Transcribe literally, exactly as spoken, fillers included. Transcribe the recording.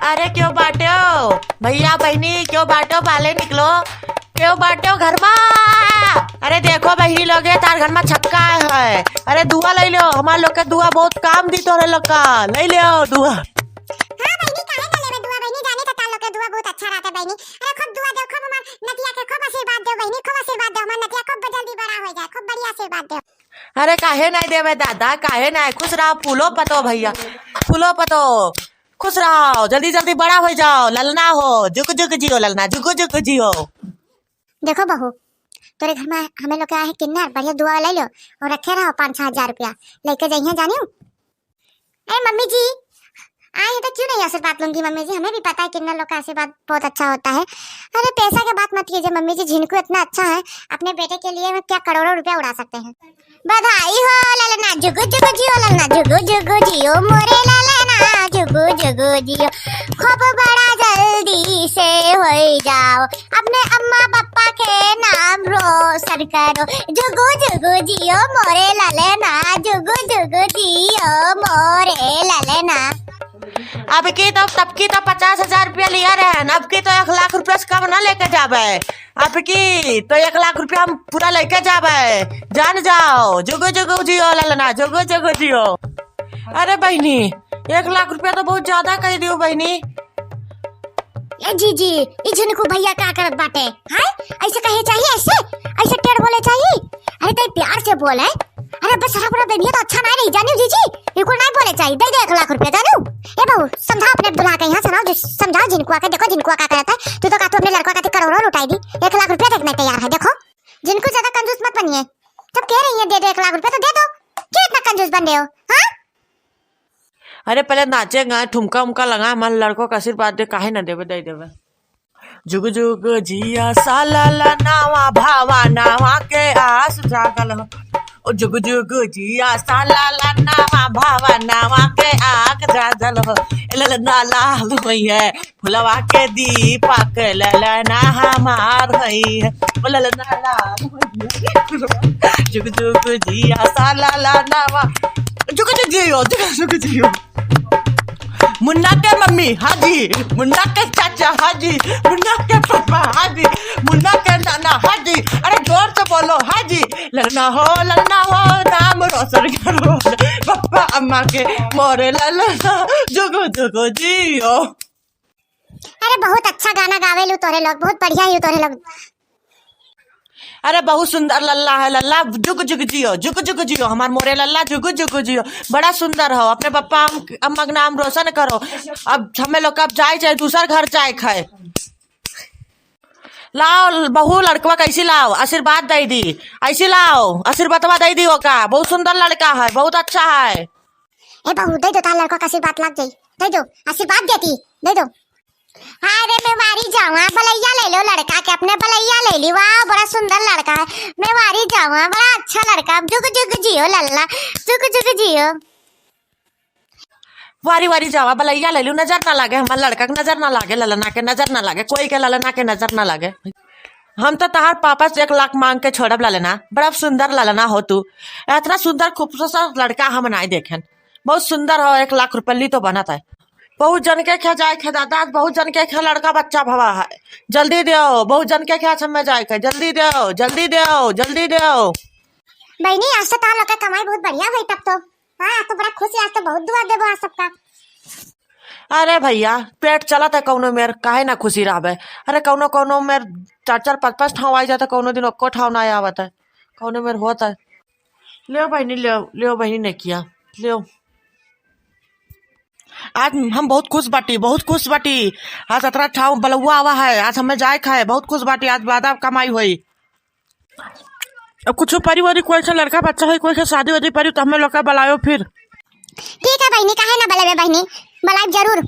अरे क्यों बाट्यो? भइया बहिनी क्यों बाट्यो? बाले निकलो। क्यों बाट्यो घर मा? अरे देखो बहिनी लोग, ये तार घर मा छक्का है। अरे दुआ लइ ल्यो, हमार लोग के दुआ बहुत काम दी तोहरे लोग का। लइ ल्यो दुआ। हाँ बहिनी, काहे ना लेबे दुआ बहिनी, जाने तो तार लोग के दुआ बहुत अच्छा रहता है बहिनी। अरे खूब दुआ देउ, खूब हमार नतिया के खूब आशीर्वाद देउ बहिनी, खूब आशीर्वाद देउ, हमार नतिया खूब जल्दी बड़ा होइ जाए, खूब बढ़िया आशीर्वाद देउ। अरे काहे नाहीं देबे दादा, काहे नाहीं? खुश रहो फूलो पतो भइया, फूलो पतो, खुश रहो, जल्दी जल्दी बड़ा होइ जाओ, ललना हो, जुग जुग जियो ललना, जुग जुग जियो। देखो बहू, तोरे घर मा हमें लोग के आहे किन्नर, बढ़िया दुआ लइ ल्यो और रखे रहो पाँच छः हजार रुपया लइके जइहे, जानियो। अरे मम्मी जी, आए हैं तो क्यों नहीं आशीर्वाद लूंगी मम्मी जी, हमें भी पता है किन्नर लोग का आशीर्वाद बहुत अच्छा होता है। अरे पैसा के बात मत कीजिए मम्मी जी, झिनकू इतना अच्छा है, अपने बेटे के लिए हम क्या करोड़ों रुपया उड़ा सकते हैं। बधाई हो ललना, जुगु जुगु जियो ललना, जुगु जुगु जियो मोरे ललना, जुगु जुगु जियो, खूब बड़ा जल्दी से होइ जाओ, अपने अम्मा पापा के नाम रोशन करो, जुगु जुगु जियो मोरे ललना, जुगु जुगु जियो मोरे ललना। अब की तो, तब की तो पचास हजार रुपया लिया रहन, अब की तो एक लाख रुपया से कम ना लेके जाबे। अब की तो एक लाख रुपया हम पूरा लेके जाबे, जान जाओ। जुगु जुगु जियो ललना, जुगु जुगु जियो। अरे बहिनी, एक लाख रुपया तो बहुत ज्यादा कहि दियो बहिनी। ए जीजी, ई झिनकू भइया का करत बाटे? हाय, ऐसे कहे चाहिए, ऐसे, ऐसे टेढ़ बोले चाहिए? अरे तई प्यार से बोले। अरे बस हरा पूरा दुनिया तो अच्छा नाहीं रही, जानियो जीजी, बिल्कुल नाहीं बोले चाहिए। दे दे एक लाख रुपया, जानियो। ए बहू, समझाओ अपने दुल्हा के यहाँ, समझाओ, समझाओ झिनकुआ के, देखो झिनकुआ का करत है, तू तो का तू अपने लड़का खातिर करोड़ों लुटाई दी, एक लाख रुपया देखने तैयार है। देखो झिनकू, ज्यादा कंजूस मत बनिए, जब कह रही है दे दो एक लाख रुपया तो दे दो, क्यों इतना कंजूस बन रहे हो? हाँ, अरे पहले नाचे गाए, ठुमका उमका लगा, हमारे लड़कों का आशीर्वाद दे, काहे ना देवे, दे देवे। जुग जुग जिया साला ला नावा भावा नावा के आस जागल हो। ओ जुग जुग जिया साला ला नावा भावा नावा के आग जागल हो। ए ललना लाल होई है, फुलवा के दीपक ललना हमार होई है। ओ ललना लाल होई है, जुग जुग जिया साला ला नावा। जुग जुग जियो, जुग जुग जियो। मुन्ना के मम्मी हाजी, मुन्ना के चाचा हाजी, मुन्ना के पापा हाजी, मुन्ना के नाना हाजी। अरे जोर से बोलो हाजी। ललना हो, ललना हो, नाम रोशन करो पप्पा अम्मा के मोरे ललना, जुगु जुगु जियो। अरे बहुत अच्छा गाना गावेलू तोरे लोग, बहुत बढ़िया ही तोरे लोग। अरे बहुत सुंदर लल्ला है, लल्ला जुग जुग जियो, जुग जुग जियो, हमार मोरे लल्ला जुग जुग जियो। बड़ा सुंदर हो, अपने पप्पा अम-, अम्मा के नाम रोशन करो। अब हमें लोग अब जाए, जाए दूसर घर जाए खाए। लाओ बहू, लड़कवा कैसी लाओ, आशीर्वाद दे दी, ऐसी लाओ, आशीर्वादवा दे दी ओका। बहुत सुंदर लड़का है, बहुत अच्छा है। ए बहू, दे दो, तार लड़का का आशीर्वाद लग जाई, दे दो, आशीर्वाद देती, दे दो। अरे मेवारी जावा, बलैया ले लो लड़का के, अपने बलैया ले ली। वाह, बड़ा सुंदर लड़का है। मेवारी जावा, बड़ा अच्छा लड़का। जुग जुग जियो लल्ला, जुग जुग जियो। वारी वारी जावा, बलैया ले लू, नजर ना लागे, हमार लड़का के नजर ना लागे, ललना के नजर ना लागे, कोई के ललना के नजर ना लागे। हम तो तहार पापा से एक लाख मांग के छोड़ब ललना, बड़ा सुंदर ललना हो तू, इतना सुंदर खूबसूरत लड़का हम नाई देखेन। बहुत सुंदर हो, एक लाख रुपया ली तो बनत है। बहुत जन के खे जाए खे दादा, बहुत जन के खे लड़का बच्चा भवा है, जल्दी देओ। बहुत जन के खे समय जाए खे, जल्दी देओ, जल्दी देओ, जल्दी देओ। बहिनी, आज तो तार लोग के कमाई बहुत बढ़िया होई तब तो। हाँ, आज तो बड़ा खुश है, आज तो बहुत दुआ देबो आज सबका। अरे भइया, पेट चलत है कौनो मेर, काहे ना खुशी रहबे? अरे कौनो कौनो मेर चार चार पाँच पाँच ठाव आई जाता, कौनो दिन ओक्को ठाव ना आवत है, कौनो मेर होत है। लेओ बहिनी, लेओ, लेओ बहिनी नेकिया, लेओ। आज हम बहुत खुश बाटी, बहुत खुश बाटी। आज अतरा ठाव बलौआ आवा है, आज हमें जाए खाए, बहुत खुश बाटी, आज ज्यादा कमाई होई। अब कुछ परी वरी कोई से लड़का बच्चा होई, कोई से शादी वादी परी तो हमें लोग का बुलायो फिर। ठीक है बहिनी, काहे ना बुलावे बहिनी, बुलाइब जरूर।